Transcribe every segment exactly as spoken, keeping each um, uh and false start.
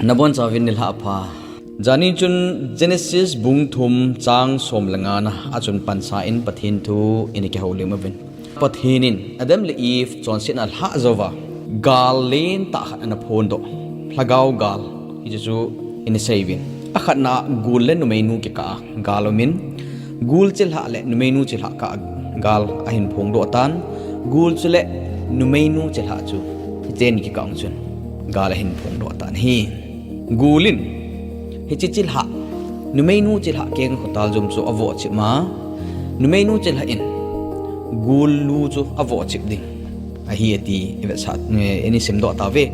Nabonchauvin nilhah pha. Jani chun Genesis bung thum chang som le nga na a chun pansa in Pathen thu in kihoulim uvin. Pathen in Adam le Eve chonsetna lhah jouva gal lentah khat ana phondoh. Lhagao gal, hichu chu in seiuvin. Akhatna gul le numeinu kikah a gal umin, gul chilhah le numeinu chilhah kah a gal ahin phongdoh tan, gul chule numeinu chilhah chu hiche ni kikah a chun gal ahin phongdoh tan ahi. Gul in hiche chilhah, numeinu chilhah keng khotal jom chu avohchip ma, numeinu chilhah in gul lu chu avohchip ding ahi ati ivetsah, eh, in isimdoh tauve.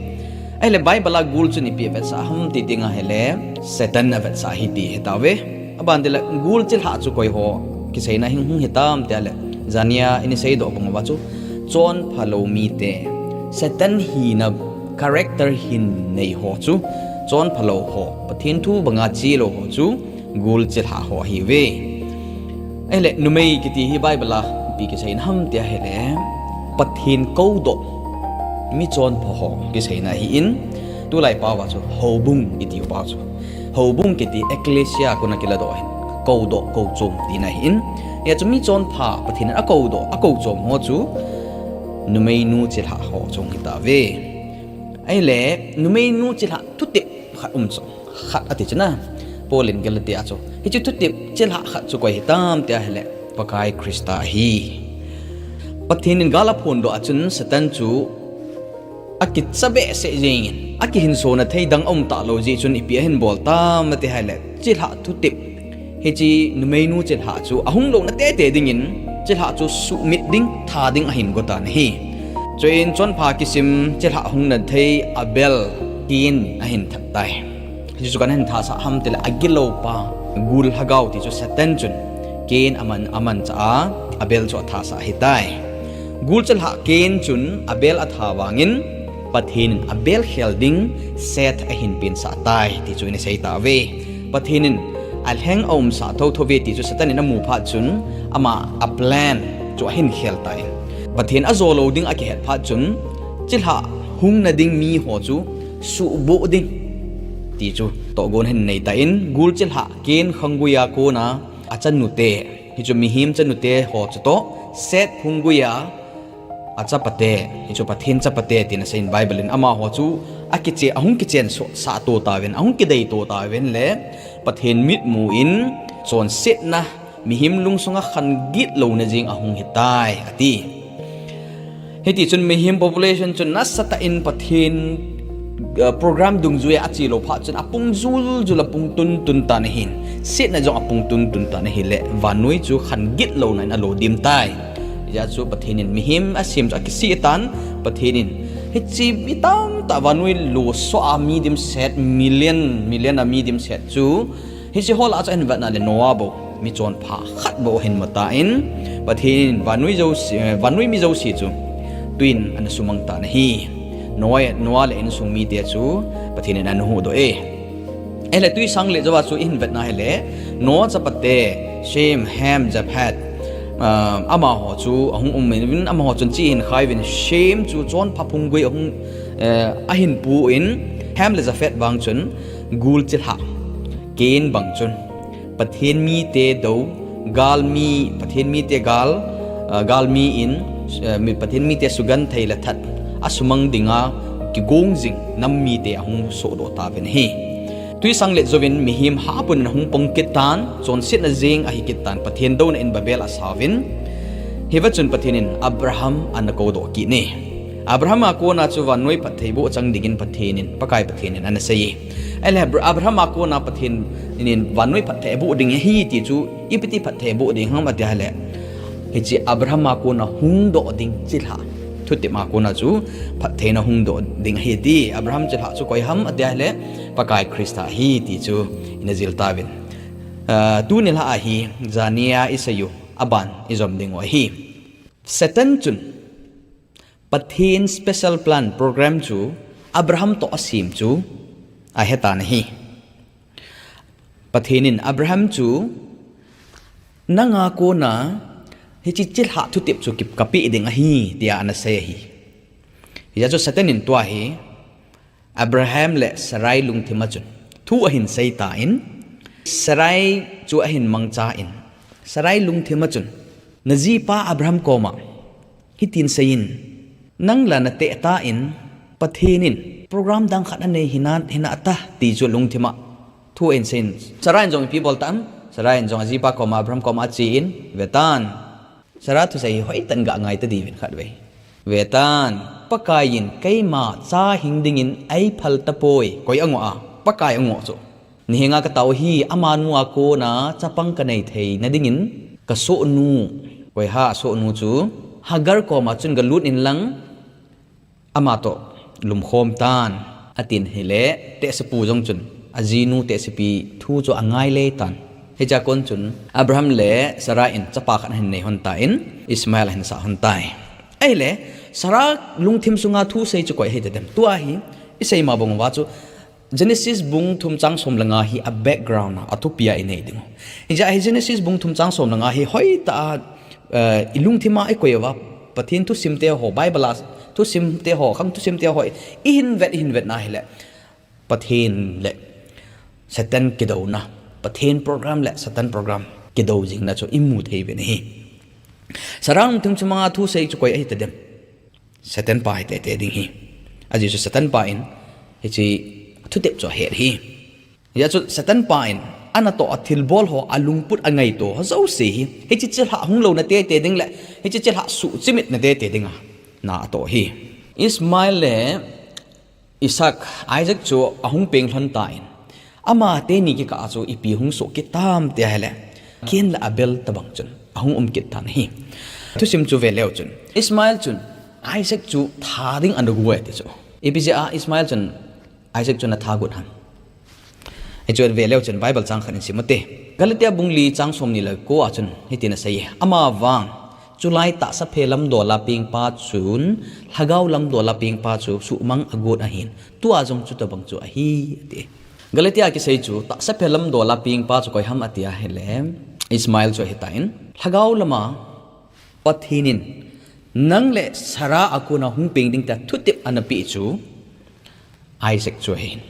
Ahile Bible a gul chun ipi avetsah ham ti ding ahile, Satan avetsah ahi ti hetauve. Aban tile gul chilhah chu koiho kiseina hung hitam tile, jania in iseidoh bang uva chu chonphalou mite, Satan hina character hin neiho chu, chonphalou ho, Pathen thu banga chelou ho chu gul chilhah ho ahiuve. Ahile numei kiti hi Bible a ipi kiseina ham ti ahile, Pathen koudoh, mi chonpha ho kiseina ahin, tulai paova chu houbung itiu pao chu, houbung kiti ecclesia kona kiladoh ahin, koudoh kouchom tina ahin. Hia chu mi chonpha Pathen in akoudoh akouchom ho chu numeinu chilhah ho chu hung hitauve. Ahile numeinu chilhah thutep khat um chu, khat ati chu na, Paul in Galatia chu, hiche thutep chilhah khat chu koi hitam ti ahile, Pakai Christa ahi. Pathen in gal aphondoh a chun Satan chu akicha behseh jengin, akihinsona thei dang aum talou jeh chun ipi ahin bol tam ati ahile, chilhah thutep, hiche numeinu chilhah chu ahung louna tete dingin, chilhah chu suhmit ding, tha ding ahin gotan ahi. Chuin chonpha kisim chilhah hungna thei Abel, Cain ahin that tai. Hichu chu kana hin thasah ham tile agiloupa gul lhagao ti chu Satan chun Cain aman, amanchah a, Abel chu athasah ahitai. Gul chilhah Cain chun Abel atha vangin, Pathen in Abel khel ding Seth ahin pensah tai ti chu in isei tauve. Pathen in alheng aumsah thouthou ve ti chu Satan in amu phat chun, ama a plan chu ahin khel tan, Pathen ajolou ding akihet phat chun, chilhah hungna ding miho chu suhboh ding ti chu tohgon ahin neitan, gul chilhah Cain khanggui a kona achanute, hichu mihem chanute ho chutoh, Seth phunggui a achapate, hichu Pathen chapate tin aseiyin Bible in, amaho chu akiche, ahung kichensah to tauvin, ahung kidei to tauvin le Pathen mitmu in chonsetna, mihem lungsunga khan gitlouna jeng ahung hitai ati. Hitichun mihem population chun nasatah in Pathen, uh, program dungjuia achelou phat chun apung juljul, apung tuntun tan ahin, setna jong apung tuntun tan ahile, vannoi chu khan gitlouna in alo dim tai. Hijeh chun Pathen in mihem asem chu akisih tan, Pathen in hiche mi tamtah vannoi losoh a mi dimset, million, million a mi dimset chu, hiche ho lah a chu ahin vetna le Noah bou mi chonpha khat bou ahin mu tan, Pathen in vannoi jouse, eh, vannoi mi jouse chu twin ana sumang tan ahi. Noah, Noah le insung mite chu Pathen in ana huhdoh e. Ahile twisang let jouva chu ihin vetna hile, Noah chapate, Shem, Ham, Japheth, ah, amaho chu ahung umin, amaho chun hiche ahin khaiuvin, Shem chu chonpha phunggui ahung, eh, ahin pun, Ham le Japheth vang chun gul chilhah, Cain bang chun Pathen mite dou, galmi, Pathen mite gal, ah, galmi in, eh, mi, Pathen mite sugenthei le that asumang dinga kigong jing nam mite ahung sohdoh tauvin ahi. Twisang let jouvin mihem hahpun in ahung pang kit tan, chonsetna jeng ahi kit tan, Pathen douna in Babel asauvin, hiva chun Pathen in Abraham ana koudoh kit e. Abraham a kona chu vannoi phatthei boh chang dingin Pathen in, Pakai Pathen in ana sei e. Ahile Abra-, Abraham a kona Pathen in vannoi phatthei aboh ding ahi ti chu, ipiti phatthei aboh ding ham ati ahile, hiche Abraham a kona hungdoh ding chilhah thutep a kona chu phattheina hungdoh ding ahi ati. Abraham chilhah chu koi ham ati ahile, Pakai Christa ahi ti chu ina jil tauvin. Ah, tuni lah a hi, jania iseiyu aban ijom diu ahi. Satan chun Pathen special plan program chu Abraham toh asem chu ahetan ahi. Pathen in Abraham chu nanga kona hiche chilhah thutep chu ki, kapeh ding ahi, tia ana sei ahi. Hijeh chun Satan in tua hi Abraham le Sarai lungthim a chun thu ahin sei tan, Sarai chu ahin mangchan, Sarai lungthim a chun, najipa Abraham koma hitin seiyin, nang la nateh tan, Pathen in program dang khat anei hinam, hinam ati, ti chu lungthim a thu ahin seiyin. Sarai in jong ipi abol tam? Sarai in jong ajipa koma, Abraham koma achen, vetan. Sarai thusei hi hoitah in ga ngai ta diuvin khatvei. Vetan, Pakai in keima cha hing dingin eiphal tapoi. Koi angoh a? Pakai angoh chu. Nahenga katao hi, amanu a kona chapang kanei theina dingin kasohnu. Koi ham asohnu chu? Hagar koma chun galut inlang, ama toh lumkhom tan, atin ahile, tehsepu jong chun ajinu tehsepi thu chu angai le tan. Hichea kon chun Abraham le Sarai in chapa khat ahin nei lhon tan, Ismael ahin sah lhon tai. Ahile, Sarai lungthim sunga thusei chu koi ahi tadem? Tua hi isei ma bang uva chu Genesis bung thum chang som le nga hi a background a, athupi a inei diu. Hijeh hin Genesis bung thum chang som le nga hi hoitah a, eh, ilungthim a ikoi uva, Pathen thusim te ho, Bible a thusim te ho, khang thusim te ho, ihin vet, ihin vetna hile, Pathen le Satan kidouna, Pathen program le Satan program kidou jingna chu imu thei uvin ahi. Sarai lungthim sunga thusei chu koi ahi tadem? Satan pa ahi tete ding ahi. Ajeh chu Satan pa in hiche thutep chu ahet ahi. Hijeh chun Satan pa in anatoh a thilbol ho, alungput a ngaito ho jouse hi, hiche chilhah hung louna tete ding le hiche chilhah suhchimitna tete dinga na atoh ahi. Ismael le Isaac, Isaac chu ahung peng lhon tan, amateni kikah a chu ipi hung soh kit tam ti ahile, Cain le Abel tabang chun ahung um kit tan ahi. Thusim chu ve leu chun, Ismael chun Isaac chu that ding ana goi ati chu. Ipi jeh a Ismael chun Isaac chu ana that got ham? Hichu ve leu chun Bible chang khat in sim ute. Galatia bung li chang som ni le ko a chun hitin asei e. Amavang, chulai tahsaphe lamdol a pengpa chun, lhagao lamdol a pengpa chu suhmang agot ahin, tua jong chutabang chu ahi, ati. Galatia kisei chu tahsaphe lamdol a pengpa chu koi ham ati ahile, Ismael chu ahitan, lhagao lama Pathen in nang le Sarah a kona hung peng ding tia thutep ana peh chu Isaac chu ahin.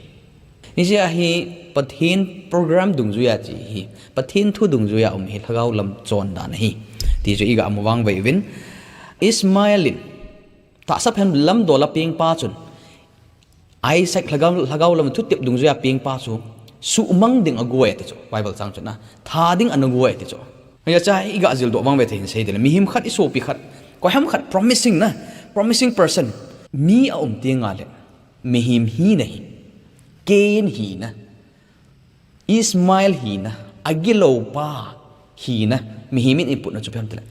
Hijeh a hi Pathen program dungjuia chi hi, Pathen thu dungjuia um hi lhagao lam chondan ahi, ti chu iga mu vangvei uvin. Ismael in tahsaphe lamdol a pengpa chun Isaac lhagao, lhagao lam thutep dungjuia pengpa chu suhmang ding agoi ati chu, Bible chang chun a, that ding ana goi ati chu. Hijeh a chu iga jildoh vangvei thei hin sei ding le, mihem khat, isopi khat, koiham khat promising na, promising person, mi aum tengle, mihem hina hi, Cain hina, Ismael hina, agilou pa hina, mihem in iputna chu ipi ham tile,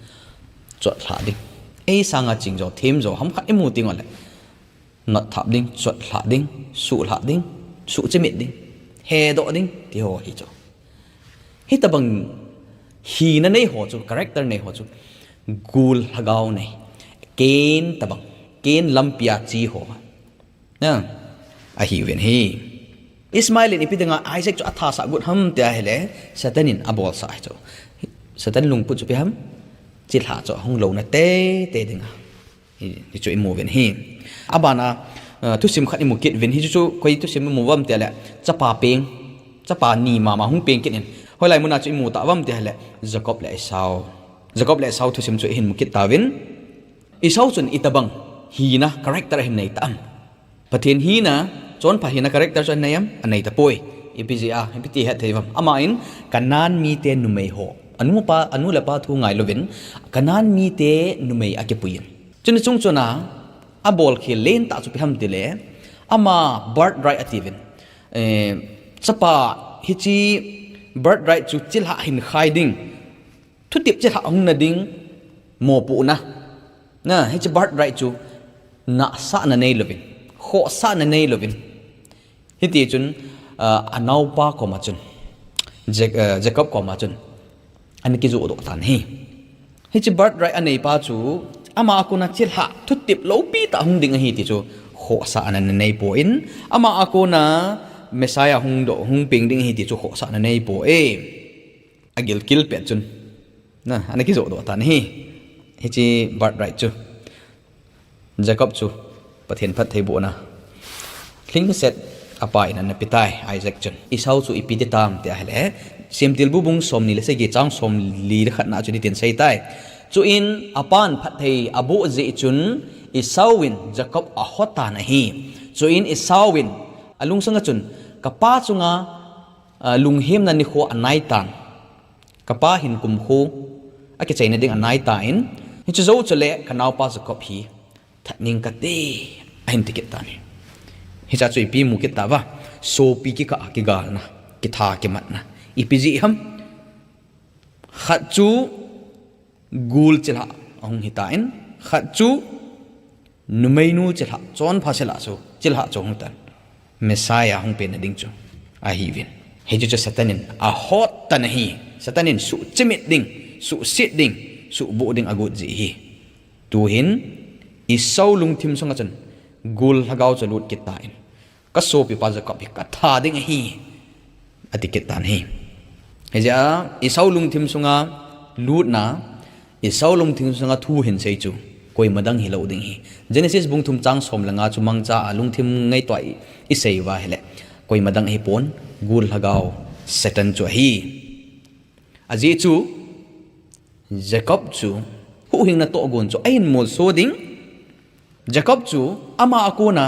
chotlhah ding. Ei sanga chingjo, themjo, ham khat imu tengle, notthap ding, chotlhah ding, suhlhah ding, suhchimit ding, hedoh ding, ti ho hi chu. Hitabang hina nei ho chu, character nei ho chu, gul lhagao nei, Cain tabang, Cain lampia che ho, na, ahiuvin ahi. Ismael in ipi dinga Isaac chu athasah got ham ti ahile, Satan in abolsah ahi chu. Satan lungput chu ipi ham? Chilhah chu ahung louna tete dinga, hi, hichu imu uvin ahi. Abana, eh, thusim khat imu kit uvin, hichu chu koi thusim imu uvam tile, chapa peng, chapa ni mama hung peng kit in, hoilai muna chu imu tauvam ti ahile, Jacob le Esau. Jacob le Esau thusim chu ihin mu kit tauvin. Esau chun itabang hina, character ahin nei tam? Pathen hina, chonpha hina character chu anei am? Anei tapoi. Ipi jeh a, ipi ti het thei uvam? Aman Canaan mite numei ho, anu pa, anu le pa thu ngailouvin, Canaan mite numei akipuiyin. Chuni chung chuna abolkhel lentah chu ipi ham tile, ama birthright atiuvin. Eh, chapa hiche birthright chu chilhah hin khai ding, thutep chilhah hung na ding mopohna, na, hiche birthright chu nahsahna neilouvin, khohsahna neilouvin. Hitichun, ah, anaopa koma chun, Ja-, ah, Jacob koma chun ana kijohdoh tan ahi. Hiche birthright aneipa chu ama a kona chilhah thutep loupitah hung ding ahi ti chu khohsahna ana neipoi, ama a kona Messiah hungdoh, hung peng ding ahi ti chu khohsahna neipoi. Agilkel pet chun, na, ana kijohdoh tan ahi. Hiche birthright chu Jacob chu Pathen phattheibohna Lhingset apa in ana pe tai, Isaac chun. Esau chu ipi ti tam ti ahile, Semtilbu bung somni le sagi chang somli le khatna chu hitin asei tai. Chuin apan phatthei aboh jeh chun Esau in Jacob ahot tan ahi. Chuin Esau in alungsung a chun, kapa chunga, ah, lunghemna nikho anai tan. Kapa hin kumkho akichaina ding anai tan. Hichu jou chule kanaopa Jacob hi that ning kate, ahin ti kit tan ahi. Hiche chu ipi mu kit tauva, sopi kikah kigalna, kitha kimatna. Ipi jeh ham? Khat chu gul chilhah ahung hitan, khat chu numeinu chilhah, chonpha chilhah chu, chilhah chu ahung tan. Messiah hung penna ding chu ahiuvin. Hichu chu Satan in ahot tan ahi. Satan in suhchimit ding, suhset ding, suhboh ding agot jeh ahi. Tuhin Esau lungthim sunga chun gul lhagao chu alut kit tan, kasopipa Jacob hi katha ding ahi, ati kit tan ahi. Hijeh a Esau lungthim sunga lutna, Esau lungthim sunga thu hinsei chu koima dang hilou ding ahi. Genesis bung thum chang som le nga chu mangcha a lungthim ngaito a i, isei uva ahile, koima dang ahipon, gul lhagao Satan chu ahi. Ajeh chu Jacob chu huhhingna tohgon chu ahin molso ding. Jacob chu ama a kona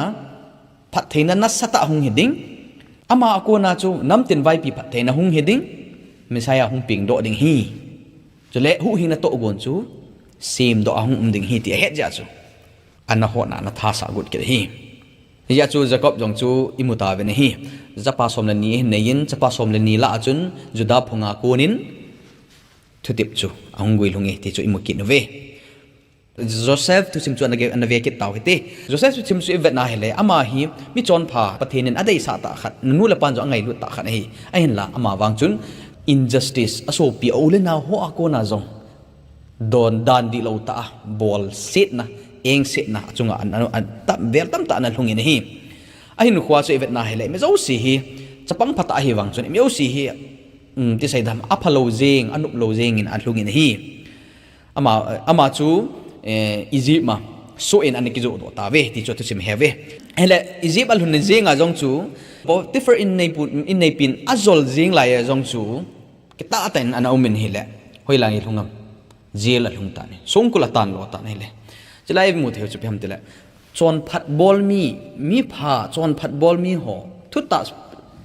phattheina nasatah hung hiding. Ama a kona chu namtin vaipi phattheina hung hiding. Messiah hung pengdoh ding ahi. Chule huhhingna tohgon chu semdoh a hung um ding ahi ti ahet jeh a chu ana hotna ana thasah got kit ahi. Hijeh a chu Jacob jong chu imu tauvin ahi. Chapa som le ni ahin neiyin, chapa som le ni lah a chun Judah phunga konin thutep chu ahung guilhunge ti chu imu kit uve. Joseph thusim chu ana ge-, ana ve kit tau hite. Joseph thusim chu ivetna ahile, ama hi mi chonpha, Pathen in adeisah tah khat, nanu le pan jong angailut tah khat ahi. Ahinla, ama vang chun injustice, asopi, a u le nao ho a kona jong don dan dihlou tah a bolsetna, engsetna achunga an, an, an tam, vel tamtah ana lhungin ahi. Ahinkhoa chu ivetna ahile, mi jouse hi chapang phatah ahi vang chun, mi jouse hi, um, ti seidam, aphalou jeng, anoplou jengin alhungin ahi. Ama, ama chu, eh, Egypt ma soh in ana kijohdoh tauve ti chu thusim hi ave. Ahile Egypt alhun jenga jong chu, Potiphar inneipun, inneipin ajol jeng laiya jong chu, kitah tah in ana umin ahile, hoilai lhung am? Jail alhung tan ahi. Songkul atanlo tan ahile. Chulai imu theiu chu ipi ham tile, chonphat bol mi, mipha chonphat bol mi ho, thutah,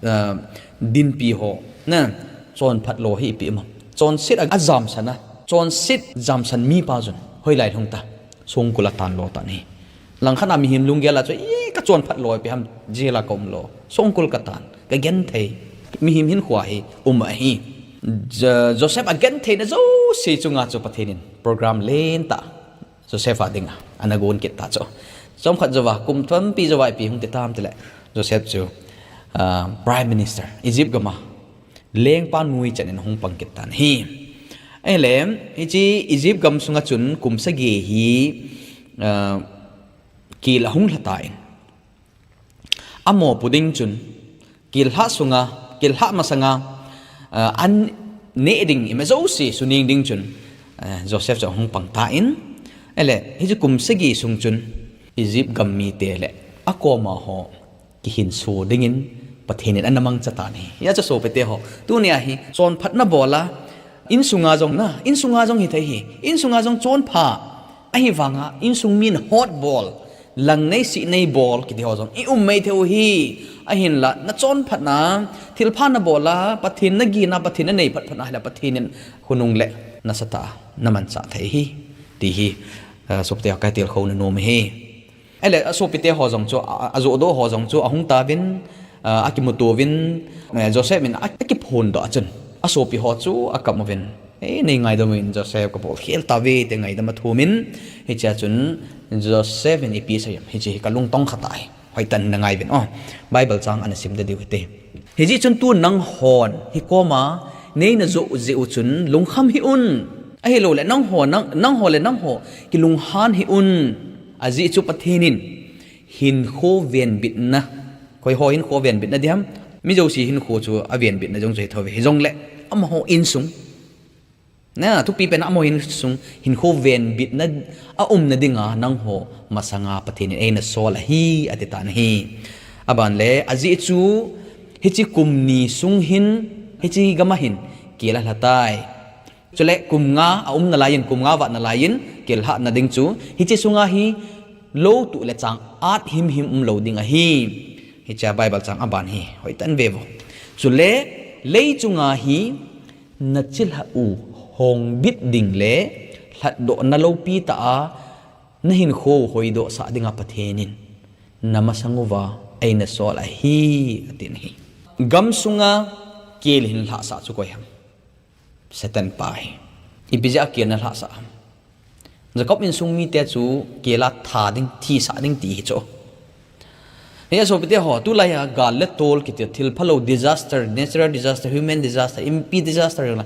eh, dinpi ho, na, chonphat lo hi ipi ham? Chonset a, ajamsan a, chonset jamsan mipa jong hoilai lhung ta? Songkul atanlo tan ahi. Langkhat a mihem lunggel a chu, i, kachonphat lo ipi ham, jail a kaumlo, songkul katan, kagenthei. Mihem hinkhoa hi um ahi. Jo-, Joseph agentheina jouse chunga chu Pathen in program lentah Joseph a dinga ana gon kit ta chu. Chomkhat jouva, kum tampi jouva ipi hung ti tam tile, Joseph chu, ah, Prime Minister, Egypt gam a lengpa nuichan in ahung pang kit tan ahi. Ahile, hiche Egypt gam sunga chun kum sagi hi, ah, kel ahung lha tan. Amopo ding chun, kel lhah sunga, kel lhah masanga, ah, an neh ding, ima jouse suning ding chun, ah, Joseph chu ahung pang tan, ahile, hiche kum sagi sung chun, Egypt gam mite le akoma ho kihinso dingin Pathen in ana mangcha tan ahi. Hijeh a chu sopite ho, tunia hi chonphatna bol a, insunga jong na, insunga jong hithei ahi, insunga jong chonpha, ahivanga insung min hotbol, lang nei sih nei bol kiti ho jong i um maithei u ahi. Ahinla, nachonphatna, thilpha nabol a, Pathen nagin a, Pathen nanei phatphatna ahile, Pathen in khonung le nasatah a namanchah thei ahi, ti hi, ah, sopite ho katilkhou nom ahi. Ahile, asopite ho jong chu, a, a, ajohdoh ho jong chu ahung tauvin, ah, akimuto uvin, eh, Joseph in a, akiphondoh a chun, asopi ho chu akap uvin, "Ei, nei ngaidam uvin, Joseph, kabol khel tauve," ti ngaidam athumin, hichea chun Joseph in ipi asei em, "Hiche hi kalung tongkha tai, hoitah in nangai uvin, o, Bible chang ana simda diu hite. Hijeh chun tu nanghon hikoma neina joh jeh u chun lungkham hih un. Ahilouleh nangho, nang, nangho le nangho kilunghan hih un. Ajeh chu Pathen in hinkho venbitna," koiho hinkho venbitna diham? Mi jouse hinkho chu avenbitna jong chu hithouve. Hijongle amaho insung, na, thupi pen a amaho insung hinkho venbitna aumna dinga nangho masanga Pathen in eina sol ahi, ati tan ahi. Aban le, ajeh chu, hiche kum ni sung hin, hiche gam a hin, kel alha tai. Chule kum nga aum nalai in, kum nga vat nalai in, kel lhah na ding chu, hiche sunga hi, lou tuh le chang at himhim umlou ding ahi. Hiche a Bible chang aban hi, hoitah in ve vo. Chule, lei chunga hi, nachilhah u hong bit ding le, lhatdohna loupi tah a, nahinkho hoidoh sah dinga Pathen in, namasang uva, eina sol ahi, atin ahi. Gam sunga, kel hin lhahsah chu koi ham. Satan pa hi. Ipi jeh a kel ana lhahsah ham. Jacob insung mite chu kel a that ding, thisah ding ti hi chu. Hiya sopite ho, tulai a gal le tol kiti thil phalou disaster, natural disaster, human disaster, inpi disaster la.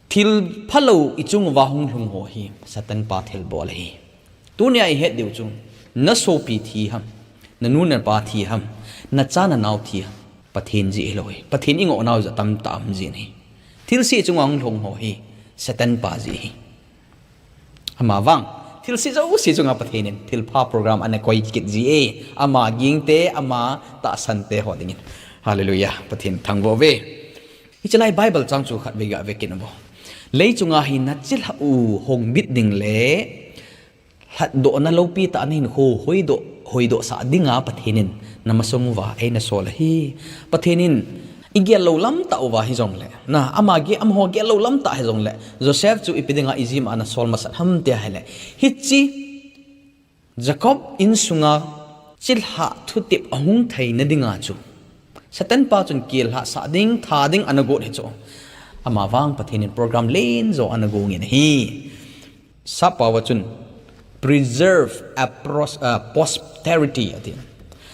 Thil phalou ichung uva hung lhung ho hi, Satan pa thilbol ahi. Tunia ihet diu chu, nasopi thi ham, nanu napa thi ham, nacha nanao thi ham, Pathen jeh hilou hi. Pathen ingoh nau jeh a tamtah um jin ahi. Thilse chunga hung lhung ho hi, Satan pa jeh ahi. Amavang, thilse jouse chunga Pathen in, thilpha program ana koi kit ji e, ama gingte, ama tahsante ho dingin. Hallelujah, Pathen thangvah uve. Hiche lai Bible chang chu khatvei gave kit uvo. Lei chunga hi nachilhah u hong bit ding le, lhatdohna loupi tah a nahinkho hoidoh, hoidoh sah dinga Pathen in namasang uva eina sol ahi. Pathen in igel lou lam tah uva hijongle, na, ama ge, amaho gel lou lam tah hijongle, Joseph chu ipi dinga Egypt a ana sol masat ham tia ahile, hiche Jacob insunga chilhah thutep ahung theina dinga chu, Satan pa chun kel lhahsah ding, that ding ana got hi chu. Amavang Pathen in program lenjo ana gongin ahi. Sap pao a chun, preserve a pros-, a posterity ati.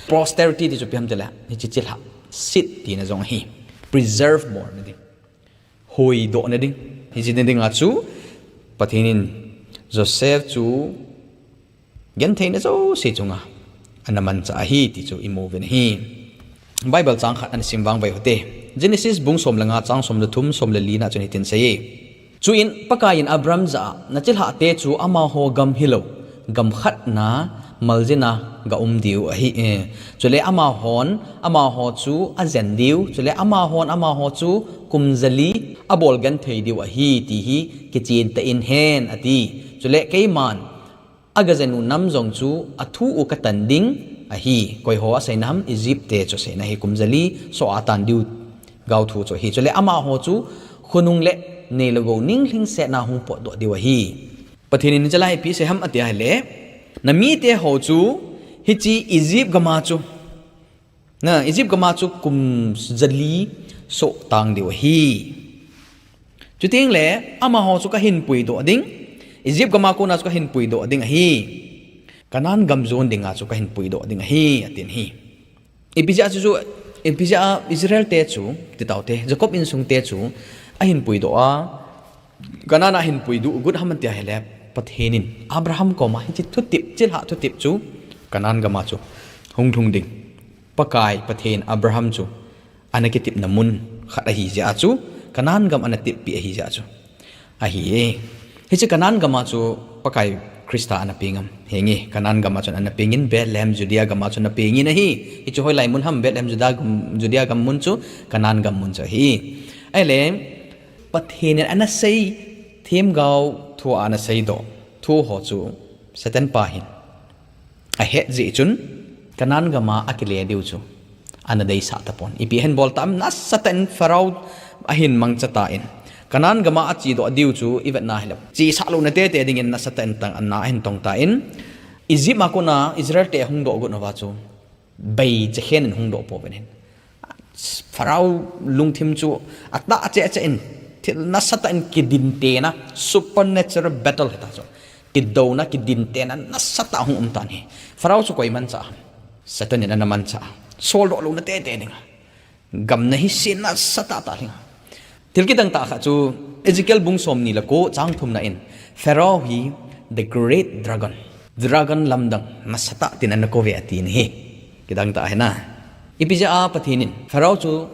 Posterity ti chu ipi ham tile, hiche chilhah, seed tina jong ahi. Preserve bolna ding, hoidohna ding. Hiche na dinga chu, Pathen in Joseph chu gentheina jouse chunga ana manchah ahi ti chu imu uvin ahi. Bible chang khat ana sim vangvai u hite. Genesis bung som le nga chang som le thum, som le li na chun hitin asei e. Chuin Pakai in Abram jah a, nachilhahte chu amaho gam hilou, gam khatna maljin a gaum diu ahi, eh, chule amahon amaho chu ajen diu, chule amahon amaho chu kum jali abol genthei diu ahi, ti hi kichen tah in hen, ati. Chule keiman agajen u nam jong chu athu u katan ding ahi. Koiho aseina ham, Egypt te chu aseina ahi, kum jali soh a atan diu gaothu chu ahi. Chule amaho chu khonung le nei le gou ninglhingsetna hung potdoh diu ahi. Pathen in hiche lai ipi asei ham ati ahile, namite ho chu hiche Egypt gam a chu, na, Egypt gam a chu kum jali soh tang diu ahi. Chuteng le amaho chu kahin puidoh ding, Egypt gam a kona chu kahin puidoh ding ahi. Canaan gam jon dinga chu kahin puidoh ding ahi, atin ahi. Ipi jeh a chu, ipi jeh a Israel te chu, ti taute, Jacob insung te chu ahin puidoh a, Canaan a ahin puidoh got ham ati ahile, Pathen in Abraham koma hiche thutep, chilhah thutep chu Canaan gam a chu hung lhung ding, Pakai Pathen Abraham chu ana kitepna mun khat ahi jeh a chu, Canaan gam ana teppeh ahi jeh a chu ahi e. Hiche Canaan gam a chu Pakai Christa ana peng am? Henge, Canaan gam a chun ana pengin, Bethlehem Judea gam a chun ana pengin ahi. Hichu hoilai mun ham? Bethlehem Juda gam, Judea gam mun chu Canaan gam mun chu ahi. Ahile, Pathen in ana sei, themgao thu a ana seidoh thu ho chu Satan pa hin ahet jeh chun, Canaan gam a akile diu chu ana deisah tapon. Ipi ahin bol tam? Nasatah in Pharaoh ahin mangcha tan, Canaan gam a achedoh diu chu ivetna hile, chesah louna tete dingin nasatah in tang, ana ahin tong tan, Egypt a kona Israel te ahung doh got uva chu, bei chekhen in hung doh pouvin ahi. Pharaoh lungthim chu atah cheh cheh in, thil nasatah in kidintena, supernatural battle hita chu, kidouna, kidintena nasatah hung um tan ahi. Pharaoh chu koi manchah ham? Satan in ana manchah a, soldoh louna tete dinga, gam na hise nasatah tah lhinga. Thil kidang tah khat chu Ezekiel bung somni le ko chang thumna in, Pharaoh hi the great dragon, dragon lamdang nasatah tin ana kouve atin ahi. Kidang tah ahi na. Ipi jeh a Pathen in Pharaoh chu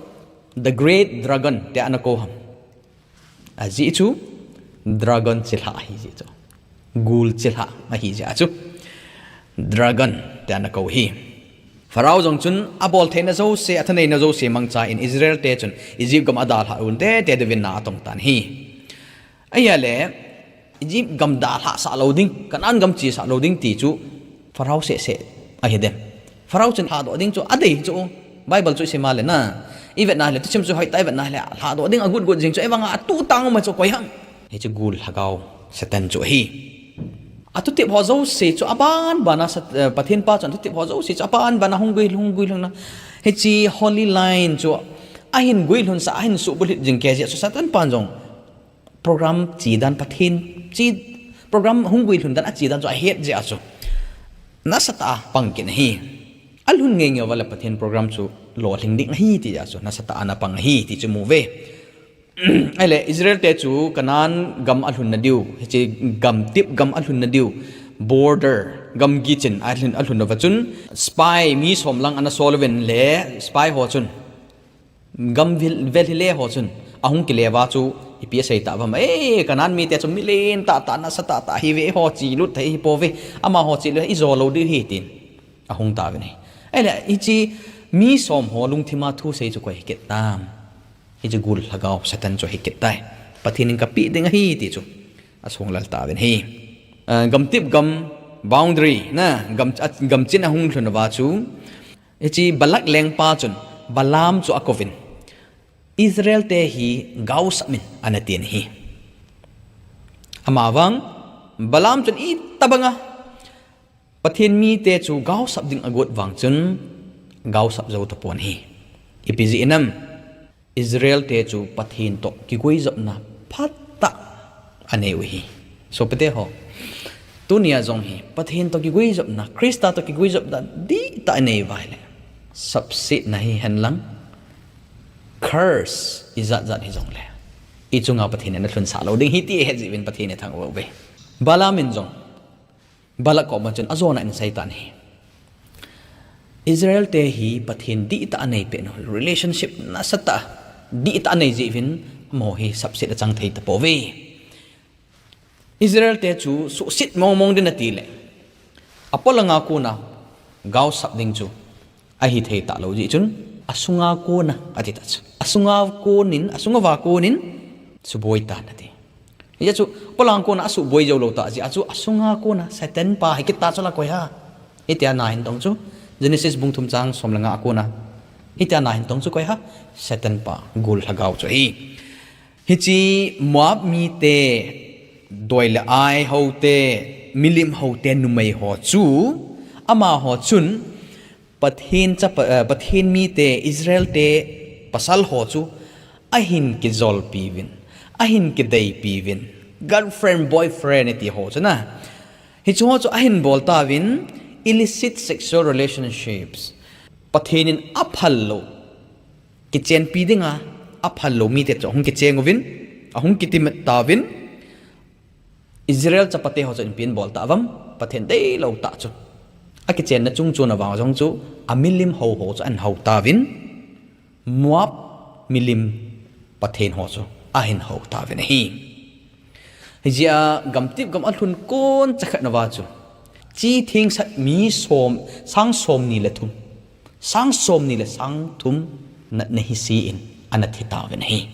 the great dragon tia ana kou ham? Ajeh chu dragon chilhah ahi jeh chu. Gul chilhah ahi jeh chu dragon tia ana kou ahi. Pharaoh jong chun abol theina jouse, athaneina jouse mangcha in Israel te chun Egypt gam adalhah un tete diuvin na atong tan ahi. Ahile, Egypt gam dalhah sah lou ding, Canaan gam che sah lou ding ti chu Pharaoh seh seh ahi dem. Pharaoh chun lhadoh ding chu adei chu. Bible chu isim a le na, ivetna hile, thusim chu hoitah a ivetna hile, lhadoh ding agot got jing chu, ahivanga atuh tang um chu koi ham? Hiche gul lhagao Satan chu ahi. Athutep ho jouse chu aban ban a Sat-, eh, Pathen pa chun athutep ho jouse chu aban ban a hung guilhung, hung guilhung na. Hiche holy line chu ahin guilhun sah, ahin suhbulhit jing kei jeh chu Satan pan jong program che dan Pathen che, program hung guilhun dan ache dan chu ahet jeh a chu nasatah a pang kit ahi. Alhun ngei ngei uva le Pathen program chu lolhing ding ahi ti jeh a chu nasatah a ana pang ahi ti chu imu uve. Ahile Israel te chu Canaan gam alhun na diu, hiche gamtep gam alhun na diu, border, gamgi chen alhun, alhun uva chun spy mi som lang ana sol uvin le spy ho chun gam vil, vel hile ho chun ahung kile uva chu ipi asei tauvam? Eh, Canaan mite chu milen tahtah, nasatah tah ahiuve, eiho chelut thei ahipouve, amaho chelut ijo lou diu ahi tin ahung tauvin ahi. Ahile hiche mi som ho lungthim a thusei chu koi hikit tam? Hiche gul lhagao Satan chu hikit tai. Pathen in kapeh ding ahi ti chu asong lal tauvin ahi. Ah, gamtep gam boundary na, gam, ah, gam chen ahung lhun uva chu hiche Balak lengpa chun Balaam chu akouvin, Israel te hi gaosap in ana tin ahi. Amavang Balaam chun itobang a Pathen mite chu gaosap ding agot vang chun gaosap jou tapon ahi. Ipi jeh inem? Israel te chu Pathen toh kiguijopna phatah anei u ahi. Sopite ho, tunia jong hi Pathen toh kiguijopna, Christa toh kiguijopna dihtah anei uva ahile, sapsetna hihen lang, curse ijat jat hijongle, ichunga Pathen in alhunsah lou ding ahi ti ahet jeh uvin Pathen ithangvah uve. Balaam in jong Balak koma chun ajona in asei tan ahi. Israel te hi Pathen dihtah anei pet u, relationship nasatah dihtah anei jeh uvin amaho hi sapset achang thei tapouve. Israel te chu suhset mong mong ding ati le, apolanga kona gaosap ding chu ahithei talou jeh chun, asunga kona ati ta chu. Asunga konin, asunga uva konin suboi tan ati. Hijeh chu, apolanga kona asuboi jou lou ta jeh a chu, asunga kona Satan pa hi kit ta chu la koi ham? Hitia na hin tong chu, Genesis bung thum chang som le nga a kona. Hitia na hin tong chu koi ham? Satan pa, gul lhagao chu ahi. Hiche Moab mite, doi le ai hote, milim hote numei ho chu, amaho chun, Pathen chapa, eh, Pathen mite, Israel te pasal ho chu ahin kijolpi uvin, ahin kideipi uvin, girlfriend, boyfriend iti ho chu na. Hiche ho chu ahin bol tauvin, illicit sexual relationships. Pathen in aphal lou, kichenpi dinga aphal lou mite chu ahung kicheng uvin, ahung kitimat tauvin, Israel chapate ho chu ipi abol tauvam? Pathen deilou tah chu, akichenna chung chon a vang jong chu, amilim hou ho chu ahin hou tauvin, Moab milim pathen ho chu ahin hou tauvin ahi. Hijeh a gamtep gam alhun kon chakhat nauva chu, chi thengsel mi som, sang somni le thum, sang somni le sang thum natna hise in ana thi tauvin ahi.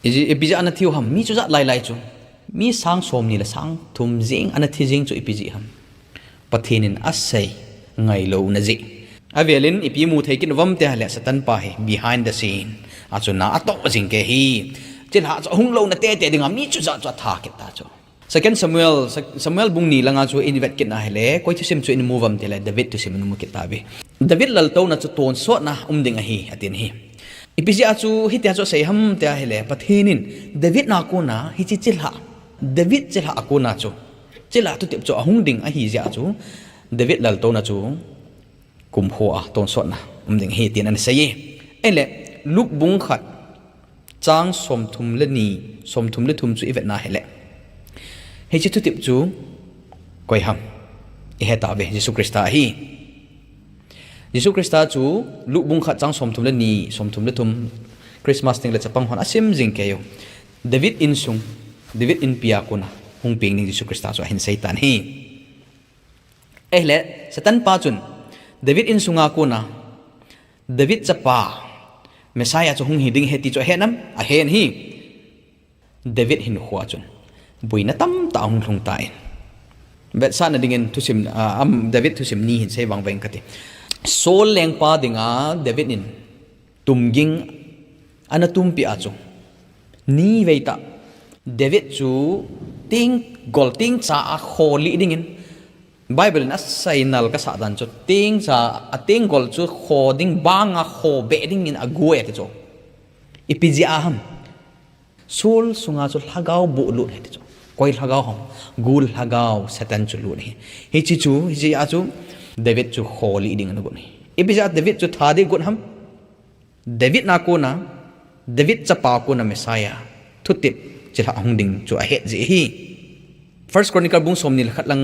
Iji, ipi jeh a ana thiu ham? Mi chujat lailai chu, mi sang somni le sang thum jeng ana thi jeng chu ipi jeh ham? Pathen in asei ngailouna jeh. Avel in ipi mu thei kit uvam tia ahile, Satan pa hi behind the scene a chu na atoh jing kei ahi. Chilhah chu ahung louna tete dinga mi chujat chu atha kit ta chu. Second Samuel, Sa-, Samuel bung ni langa chu ivet kit na ahile, koi thusim chu imu uvam tia ahile, David thusim imu kit tauve. David laltouna chu tonsotna um ding ahi, atin ahi. Ipi jeh a chu hitia chu asei ham tia ahile, Pathen in David na kona hiche chilhah, David chilhah a kona chu, chilhah thutep chu ahung ding ahi jeh a chu, David laltouna chu kumkho a tonsotna um ding ahi tin ana sei e. Ahile, Luke bung khat, chang somthum le ni, somthum le thum chu ivet na ahile, hiche thutep chu koi ham? Ihe tauve, Jesu Christa ahi. Jesu Christa chu Luke bung khat chang somthum le ni, somthum le thum, Christmas tengle chapang hon asim jing kei u. David insung, David inpi a kona hung peng ding Jesu Christa chu ahin sei tan ahi. Ahile, Satan pa chun David insunga kona David chapa Messiah chu hung hi ding ahi ti chu ahen am? Ahen ahi. David hinkhoa chun boina tamtah ahung lhung tan. Vetsahna dingin thusim, ah, am, David thusim ni hin sei vangvang kati. Saul lengpa dinga David in tumging ana tumpeh a chu, ni veitah David chu tenggol tengcha a kholih dingin, Bible in asei nal kasah dan chu tengcha, a tenggol chu kho ding banga kho beh dingin agoi ati chu. Ipi jeh a ham? Saul sunga chu lhagao boh lut ahi ti chu. Koi lhagao ham? Gul lhagao Satan chu lut ahi. Hiche chu, hiche a chu David chu kholih ding ana got ahi. Ipi jeh a David chu that ding got ham? David na kona, David chapa kona Messiah thutep chilhah hung ding chu ahet jeh ahi. First Chronicle bung somni le khat lang,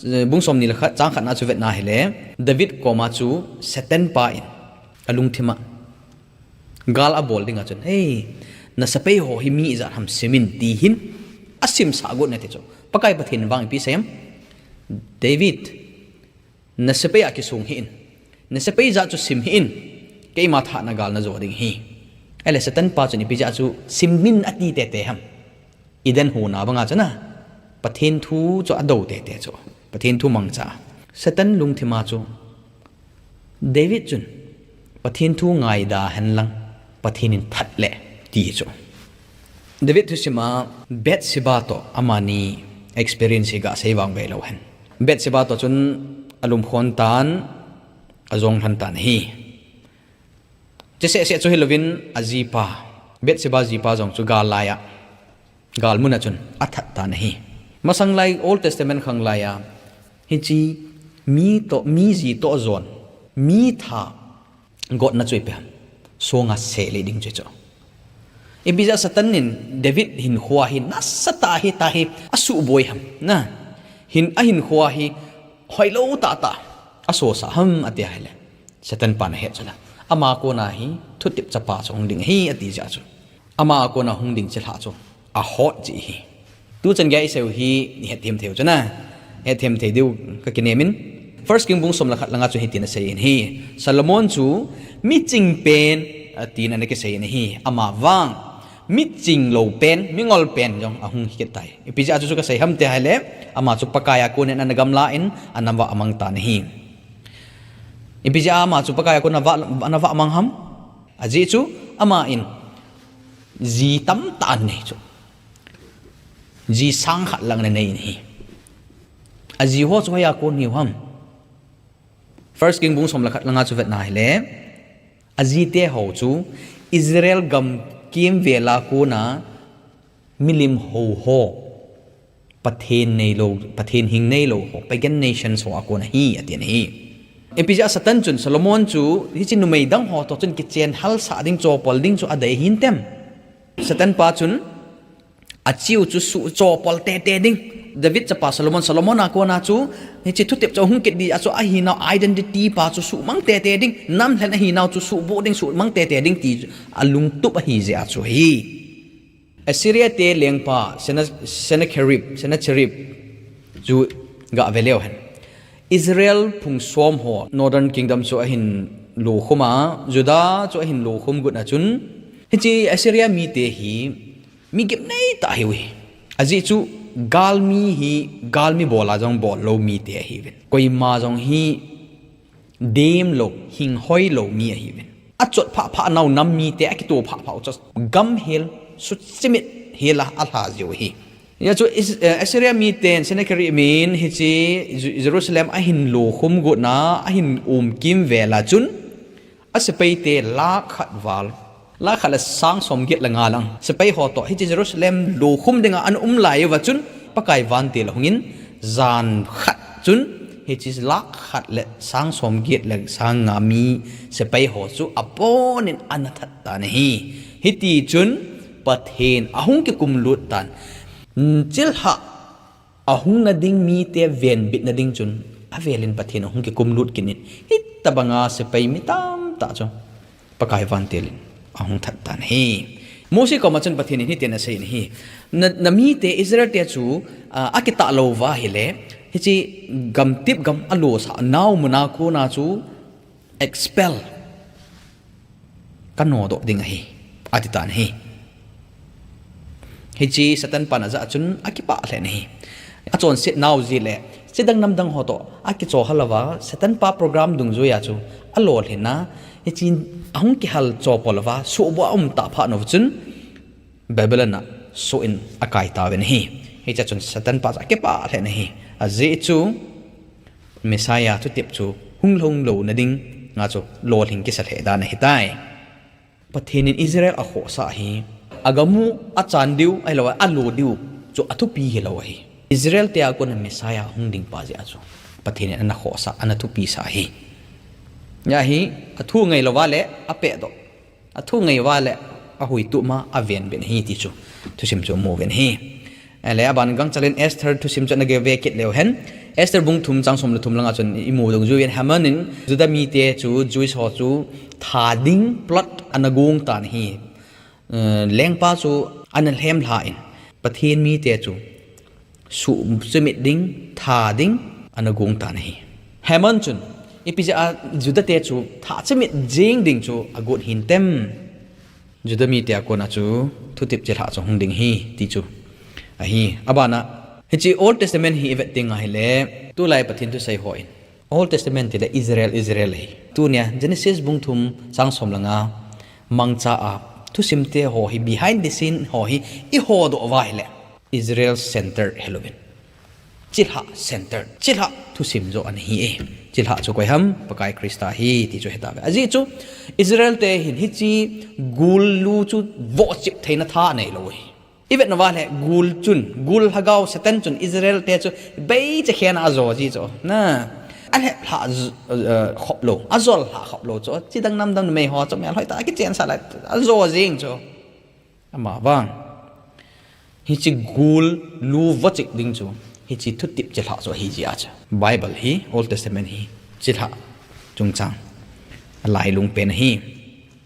eh, bung somni le khat chang khatna chu vetna hile, David koma chu Satan pa in alungthim a gal abol dinga chun, "Hei, na sepai ho hi mi ijat ham sim in," ti hin asimsah got ahi ti chu. Pakai Pathen vang ipi asei em? "David, na sepai a kisung hih in. Na sepai jat chu sim hih in. Keima thahna gal najo ding ahi." Ahile Satan pa chun ipi jeh a chu sim in ati tete ham? Eden huhna banga chun a, Pathen thu chu ado tete chu. Pathen thu mangcha. Satan lungthim a chu David chun Pathen thu ngaida hen lang, Pathen in that le ti chu. David thusim a Bathsheba toh amani experience hi gasei vangvang leu hen. Bathsheba toh chun alum khon tan, ajong lhan tan ahi. Cheseh seh chu hilouvin ajipa, Bathsheba jipa jong chu gal laiya, gal muna chun athat tan ahi. Masang lai Old Testament khang laiya, hiche mi toh, mi ji toh jon, mi tha gotna chu ipi ham? Songa selih ding chu chu. Ipi jeh a Satan in David hinkhoa hi nasatah a hi tah hi asuhboi ham? Na, hin, ahinkhoa hi hoilou tahtah asosah ham ati ahile, Satan pan ahet chu la. Ama kona hi thutep chapa chu hung ding ahi ati jeh a chu. Ama kona hung ding chilhah chu ahot jeh ahi. Tuchan gei isei u hi ihet them thei u chu na. Het them thei diu kakinem in. First King bung som le khat langa chu hitin asei in ahi. Solomon chu miching pen atin ana kisei in ahi. Ama vang miching lou pen, mingol pen jong ahung hi kit tai. Ipi jeh a chu chu kasei ham ti ahile, ama chu Pakai a konin ana gamla in, ana vah mang tan ahi. Ipi jeh a ama chu Pakai a kon ana vah, ana vah mang ham? Ajeh chu ama in ji tamtah anei chu. Ji sang khat lang anei in ahi. Aji ho chu hoiya kon hiu ham? First King bung som le khat langa chu vetna hile, ajite ho chu Israel gam kimvel a kona milim hou ho, Pathen neilou, Pathen hing neilou ho, pagan nations ho a kon ahi, ati in ahi. Ipi jeh a Satan chun Solomon chu hiche numei dang ho toh chun kichen halsah ding, chopol ding chu adei hintem? Satan pa chun achiu chu suh chopol tete ding. David chapa Solomon, Solomon a kona chu hiche thutep chu hung kit di a chu ahinau identity pa chu suhmang tete ding. Namlhen ahinau chu suhboh ding, suhmang tete ding ti alungtup ahi jeh a chu ahi. Assyria te lengpa Sena-, Sennacherib, Sennacherib chu gave leu hen. Israel phung som ho, Northern Kingdom chu ahin lokhum a, Judah chu ahin lokhum got a chun, hiche Assyria mite hi mi gimnei tah ahiuve. Ajeh chu galmi hi, galmi bol a jong bol lou mite ahiuvin. Koima jong hi dem lou, hing hoi lou mi ahiuvin. Achot phah phah nau nam mite, akitoh phah phah u chu gamhel, suchimit hel a alha jiu ahi. Hijeh chun Is-, eh, Assyria miten Sennacherib in hiche Ju-, Jerusalem ahin lokhum got na, ahin um kimvel a chun, asepaite lakh khat val, lakh khat le sang som get le nga lang sepai ho toh hiche Jerusalem lokhum dinga ana um lai uva chun, Pakai vantil ahungin, jan khat chun hiche lakh khat le sang som get le sang nga mi sepai ho chu abonin ana that tan ahi. Hiti chun Pathen ahung kikum lut tan. Chilhah ahung na ding mite venbit na ding chun, avelin Pathen ahung kikum lut kit in, hitobanga sepai mi tamtah chu Pakai vantil in ahung that tan ahi. Mose koma chun Pathen in hitin asei in ahi. Na, na mite Israel te chu, a, akitah lou uva ahile, hiche gamtip gam alosah nau mun a kona chu expel, kanodoh ding ahi, ati tan ahi. Hiche Satan pan ajah a chun akipah lheh in ahi. Achonset nau jeh le, chidang namdang ho toh akichoh hal uva, Satan pa program dungjuiya chu alolhin a, hiche ahung kihal chopo louva, suhbua aum tah phat uva chun, Babylon a soh in akai tauvin ahi. Hichea chun Satan pa chu akipah lheh in ahi. Ajeh chu Messiah thutep chu hung lhung louna dinga chu lolhing kisa lheh dan ahitai. Pathen in Israel akhohsah hi, agam u achan diu, ahilou, alo diu chu athupi hilou ahi. Israel te a kona Messiah hung ding pa jeh a chu Pathen in ana khohsah, ana thupisah ahi. Hia hi athu ngailouva le apehdoh, athu ngailouva le ahuitup ma avenbit ahi ti chu thusim chu mu uvin ahi. Ahile aban gangchel in Esther thusim chu ana gave kit leu hen. Esther bung thum chang som le thum langa chun imu dungjuiyin Haman in Judah mite chu Jewish ho chu tha ding plot ana gong tan ahi. Eh, lengpa chu ana lhem lha in Pathen mite chu suhchimit ding, tha ding ana gong tan ahi. Haman chun ipi jeh a Judah te chu tha chimit jing ding chu agot hintem? Judah mite a kona chu thutep chilhah chu hung ding ahi ti chu ahi. Abana, hiche Old Testament hi ivet ding ahile, tulai Pathen thusei hon Old Testament tile Israel, Israel ahi. Tunia Genesis bung thum chang som le nga mangcha a thusim te ho hi, behind the scene ho hi ihedoh uva ahile, Israel center helouvin, chilhah center, chilhah thusim joh ana hi e. Chilhah chu koi ham? Pakai Christa ahi ti chu hetauve. Ajeh chu Israel te hin hiche gul lu chu vohchip theina tha aneilou ahi. Ivet nauva le gul chun, gul lhagao Satan chun Israel te chu beichakhen a ajo ji chu. Na, alhep lhah j-, eh, khop lou, ajol lhah khop lou chu. Chidang namdang numei ho chu mel hoitah a kichensah lai ajo jing chu. Amavang hiche gul lu vohchip ding chu hiche thutep chilhah chu ahi jeh a chu Bible hi, Old Testament hi, chilhah chungchang alailung pen ahi.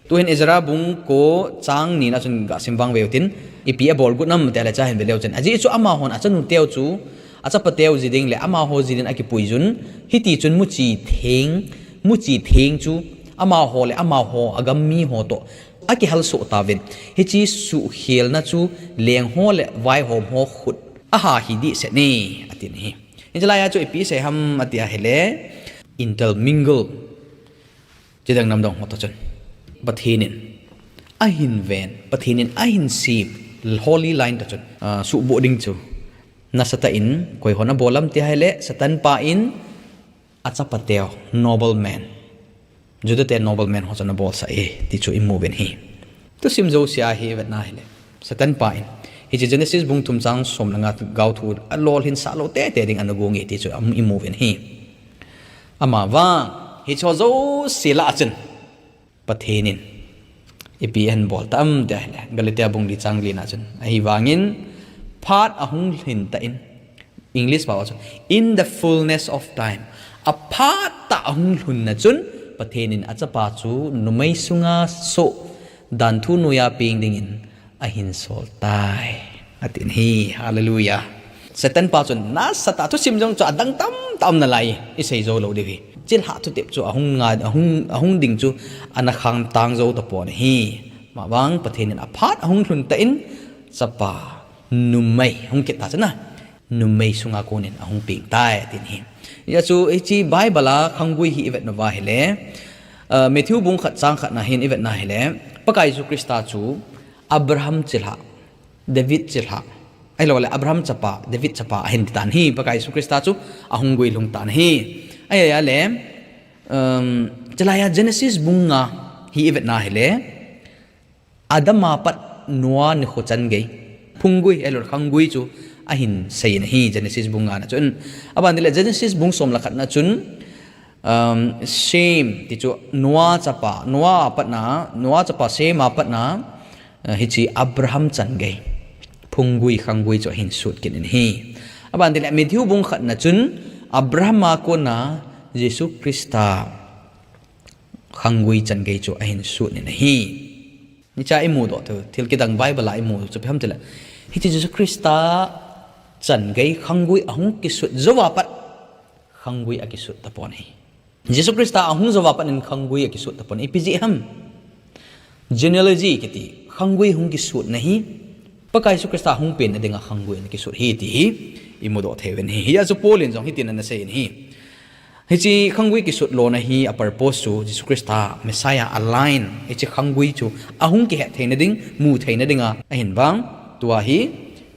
Tuhin Ezra bung ko chang ni na chun gasim vang veu tin, ipi abol got nam tile cha hin veleu chun. Ajeh chu amahon achanu teu chu, achapa teu ji ding le amaho ji din akipui jun, hiti chun muchi theng, muchi theng chu amaho le amaho agam mi ho toh akihal soh tauvin, hiche suhkhelna chu leng ho le vaihom ho khut a ha hi dehset e, atin ahi. Hiche laiya chu ipi asei ham ati ahile, intermingle. Chidang namdang ho toh chun Pathen in ahin ven, Pathen in ahin sem, holy line toh chun, ah, suhboh ding chu nasatah in koi hon abol ham ti ahile, Satan pa in achapa teu, nobleman, Judah te nobleman ho chu ana bolsah e ti chu imu uvin ahi. Thusim jousea hi ivet na ahile, Satan pa in hiche Genesis bung thum chang som le nga gaothu alolhin sah lou tete ding ana gong e ti chu am-, imu uvin ahi. Amavang hicheho jouse lah a chun Pathen in ipi ahin bol tam ti ahile, Galatia bung li chang li na chun, ahivangin phat ahung lhin tah in, English pao a chu, in the fullness of time, aphat tah ahung lhun na chun Pathen in achapa chu numei sunga soh danthu noiya peng dingin ahin sol tai, atin ahi. Hallelujah. Satan pa chun nasatah a thusim jong chu adang tamtah um nalai, isei jou lou diu ahi. Chilhah thutep chu ahung nga, ahung, ahung ding chu ana khangtang jou tapon ahi. Amavang Pathen in aphat ahung lhun tah in chapa numei hung kit ta chu na, numei sunga konin ahung peng tai, atin ahi. Hijeh chun hiche Bible a khanggui hi ivet nauva ahile, ah, Matthew bung khat chang khat na hin ivet na ahile, Pakai Jesu Christa chu Abraham chilhah, David chilhah, ahilou le Abraham chapa, David chapa ahin ti tan ahi. Pakai Jesu Christa chu ahung guilhung tan ahi. Ahile, um, chulaiya Genesis bung nga hi ivet na ahile, Adam a pat Noah nikho chan gei phunggui, ahilou le khanggui chu ahin seiyin ahi, Genesis bung nga na chun. Aban tile Genesis bung som le khat na chun, um, Shem ti chu Noah chapa, Noah a pat na, Noah chapa Shem a pat na, uh, hiche Abraham chan gei phunggui, khanggui chu ahin sut kit in ahi. Aban tile Matthew bung khat na chun Abraham a kona Jesu Christa khanggui chan gei chu ahin sut in ahi. Hichea imudoh thil, thil kidang Bible a imu chu ipi ham tile, hiche Jesu Christa chan gei khanggui ahung kisut jouva pat khanggui akisut tapon ahi. Jesu Christa ahung jouva pat in khanggui akisut tapon. Ipi jeh ham? Genealogy kiti, khanggui hung kisutna hi, Pakai Jesu Christa hung penna dinga khanggui ana kisut hi ti hi imudoh thei uvin ahi. Hijeh chun Paul in jong hitin ana sei in ahi. Hiche khanggui kisut lona hi a purpose chu Jesu Christa Messiah a line, hiche khanggui chu ahung kihet theina ding, mu theina dinga ahin vang, tua hi,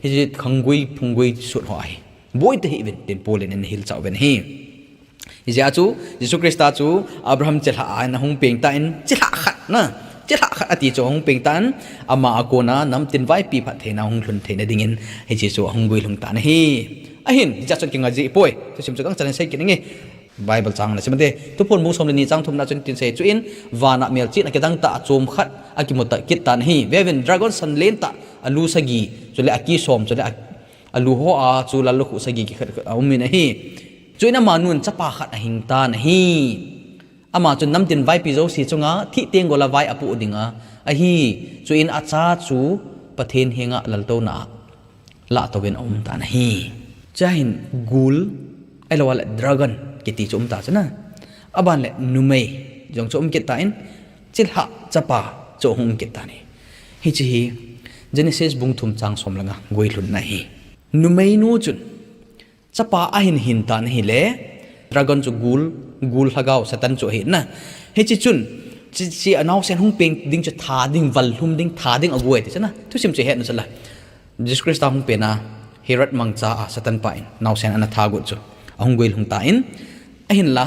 hiche khanggui phunggui sut ho ahi. Boi tahih uvin, tin Paul in ana hilchah uvin ahi. Hijeh a chu, Jesu Christa chu Abraham chilhah a ana hung peng tan, chilhah khat na, chilhah khat ati chu ahung peng tan, ama a kona namtin vaipi phattheina hung lhun theina dingin, hiche chu ahung guilhung tan ahi. Ahin, hichea chun kinga jeh poi, thusim chu gangchan in sei kit inge. Bible chang na sim ute, Thuphon bung som le ni chang thumna chun tin sei, chuin vana melchihna kidang tah a chom khat akimu ta kit tan ahi. Veuvin, dragon san lentah, alu sagi, chule aki som, chule a, alu ho a chu lallukhuh sagi kikhat khat aumin ahi. Chuin amanun chapa khat ahing tan ahi. Ama chun namtin vaipi jouse chunga thih tenggol a vai apoh dinga ahi. Chuin acha chu Pathen henga laltouna a lahtouvin aum tan ahi. Chua hin gul, ahilouleh dragon kiti chu um ta chu na. Aban le numei jong chu um kit tan, chilhah chapa chu ahung um kit tan ahi. Hiche hi Genesis bung thum chang som le nga guilhunna ahi. Numeinu chun chapa ahin hin tan ahile, dragon chu gul, gul lhagao Satan chu ahi na. Hiche chun, hiche, hiche anaosen hung peng ding chu tha ding, vallhum ding, tha ding aguai ti chu na. Thusim chu het u chula. Jesu Christa hung pena Herod mangcha a Satan pa in naosen ana tha got chu ahung guilhung tan, ahinla,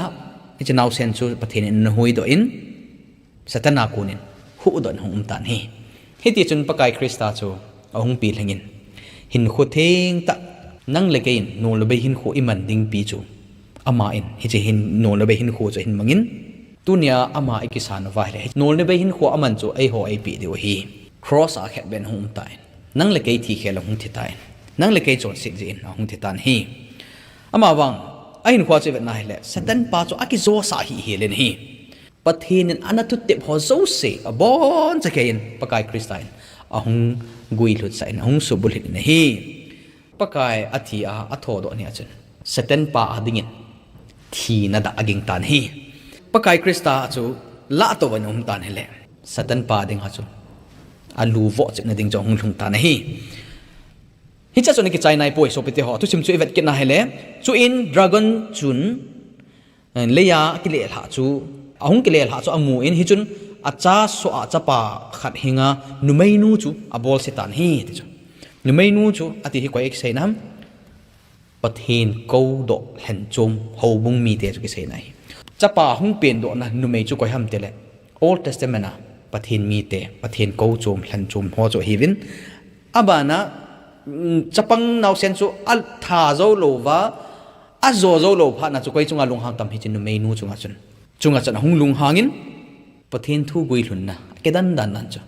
hiche naosen chu Pathen in ana huhdoh in, Satan a konin huhdoh in hung um tan ahi. Hitichun Pakai Christa chu ahung pilhing in, hinkho thengtah, nang le kei in nol le bei hinkho iman dingpi chu ama in, hiche hin nol le bei hinkho chu ahin mangin, tunia ama ikisan uva ahile, nol le bei hinkho aman chu eiho eipeh diu ahi. Cross a akhetbeh in ahung um tan, nang le kei thi khel a ahung thi tan, nang le kei chonset jeh in ahung thi tan ahi. Amavang, ahinkho chu ivet na ahile, Satan pa chu akijosah hihhel in ahi. Pathen in ana thutep ho jouse, aboncha keiyin Pakai Christa in ahung guilhutsah in, ahung subulhit in ahi. Pakai athi a, athodoh nia chun, Satan pa a dingin thina dah aging tan ahi. Pakai Christa chu lahtouvin aum tan ahile, Satan pa dinga chu alu vohchepna ding chu ahung lhung tan ahi. Hichea chun akichai naipoi sopite ho, thusim chu ivet kit na ahile, chuin dragon chun, eh, leiya akilelhah chu, ahung kilelhah chu amun, hichun acha soh a chapa khat henga numeinu chu abolse tan ahi, ti chu. Numeinu chu ati hi koi a kiseina ham? Pathen koudoh lhenchom houbung mite chu kiseina ahi. Chapa hung pendohna numei chu koi ham tile, Old Testament a Pathen mite, Pathen kouchom lhenchom ho chu ahiuvin. Abana, mm, chapang naosen chu atha jou louva, ajo jou lou phatna chu koi chunga lunghang tam, hiche numeinu chunga chun. Chunga chun ahung lunghangin, Pathen thu guilhunna akidan dan dan chu,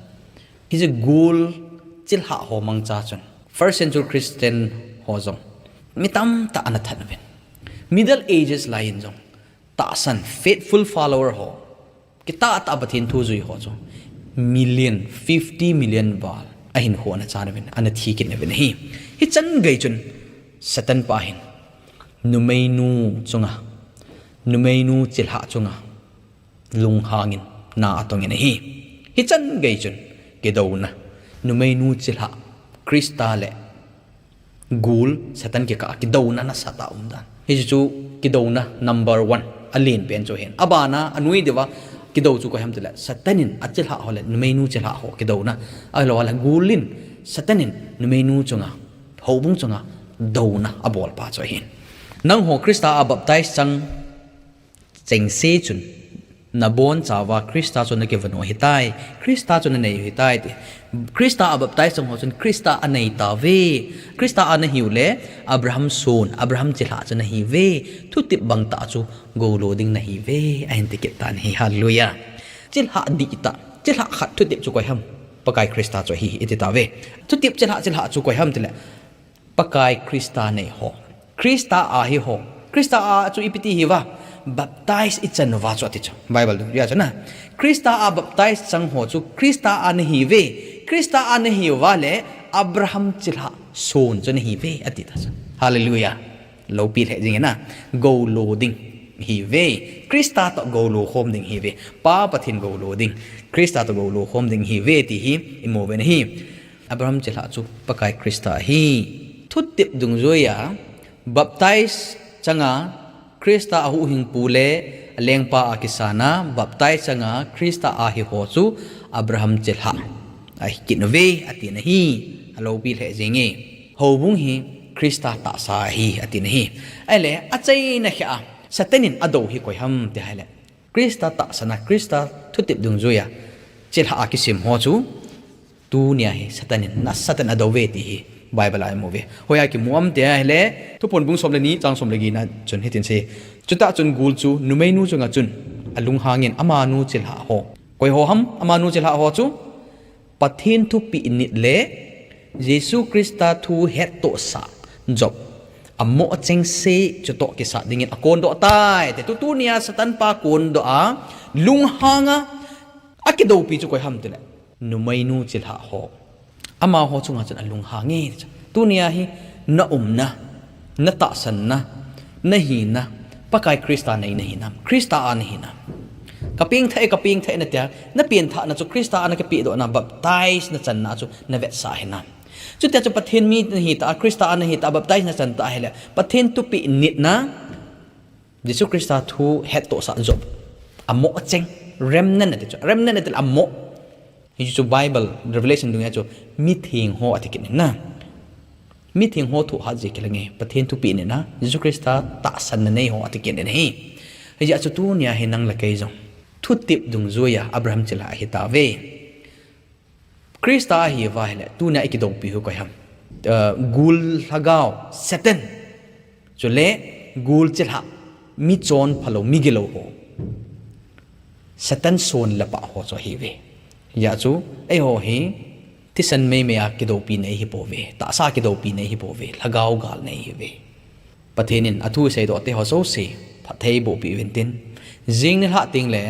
hiche gul chilhah ho mangcha chun, first century Christian ho jong mi tamtah ana that uvin. Middle Ages laiyin jong tahsan, faithful follower ho, kitahtah Pathen thu jui ho chu million, fifty million val ahinkho ana chan uvin, ana thi kit uvin ahi. Hichan gei chun Satan pa hin numeinu chunga, numeinu chilhah chunga lunghangin na atongin ahi. Hichan gei chun kidouna, numeinu chilhah, Christa le gul Satan kikah a kidouna nasatah umdan. Hiche chu kidouna number one, alen pen chu ahin. Abana, anoi diuva kidou chu koi ham tile, Satan in achilhah ho le numeinu chilhah ho kidouna, ahilouleh gul in, Satan in numeinu chunga, houbung chunga douna abolpa chu ahin. Nangho Christa a baptize chang chengse chun, nabonchauva Christa chu nakivon u ahitai, Christa chu nanei u ahitai ti. Christa a baptize chang ho chun Christa anei tauve. Christa a nahiu le Abraham son, Abraham chilhah chu nahiuve. Thutep bangtah chu goulo ding nahiuve, ahin ti kit tan ahi. Hallelujah. Chilhah dihtah, chilhah khat thutep chu koi ham? Pakai Christa chu ahi, iti tauve. Thutep chilhah, chilhah chu koi ham tile, Pakai Christa nei ho, Christa a hi ho. Christa a chu ipi ti hiuva, baptize ichan uva chu ati chu Bible dungjui a chu na. Christa a baptize chang ho chu Christa a nahiuve. Christa a nahiuva le Abraham chilhah son chu nahiuve, ati ta chu. Hallelujah. Loupi lheh jing e na. Goulo ding, hi ve. Krista toh goulo khom ding hi ve. Pa Pathen goulo ding. Krista toh goulo khom ding hi ve ti hi imu ve na hi. Abraham chilhah chu Pakai Krista hi. Thutep dungjuia baptize changa Krista a huhhingpu le a lengpa a kisana baptize changa Krista a hi ho chu Abraham chilhah ahi kit uve ati na hi. Alopi lheh jenge. Houbung hi Krista tahsa ahi ati na hi. Ahile achaina kheh a Satan in adou hi koi ham ti ahile, Krista tahsana, Krista thutep dungjuia chilhah a kisem ho chu tunia hi Satan in, na Satan adou ve ti hi Bible a imu ve. Hoiya kimu am ti ahile, Thuphon bung som le ni chang som le get na chun hitin asei. Chutah chun gul chu numeinu chunga chun alunghangin amanu chilhah ho. Koi ho ham amanu chilhah ho chu? Pathen thupeh nit le Jesu Krista thu hettohsah Job amoh chengse chutoh kisat dingin akondoh tai. Te tu tunia Satan pa kondoh a lunghanga akidoupi chu koi ham tile, numeinu chilhah ho. Amaho chunga chun alunghange. Tunia hi na umna, na tahsanna, na hina, Pakai Krista nei na hinam, Krista a na hinam? Kapengthah e, kapengthah e natia, na pengthahna chu Krista a na kipehdohna baptize na channa chu na vetsah hinam? Chutia chu Pathen mi na hitah a, Krista a na hitah a, baptize na chantah ahile, Pathen thupeh nitna, Jesu Krista thu hettohsah Job amoh cheng, remnant ati chu, remnant ati le amoh. Hichu Bible Revelation dunga chu mitheng ho ati kit na. Mitheng ho thohhat jeh kilange, Pathen thupeh nitna, Jesu Krista tahsanna nei ho ati kit na hi. Hijeh a chu tunia hi nang le kei jong thutep dungjuia Abraham chilhah ahitauve. Krista ahiuva ahile tunia ikidoupi u koi ham? Gul lhagao, Satan. Chule gul chilhah, mi chonphalou, mi gilou ho, Satan son le pah ho chu ahiuve. Hijeh chu eiho hi thisan meimei a kidoupi nei hipouve, tahsa kidoupi nei hipouve, lhagao gal nei hiuve. Pathen in athu seidoh te ho jouse phatthei bohpeh uvin tin, jing nilhah tengle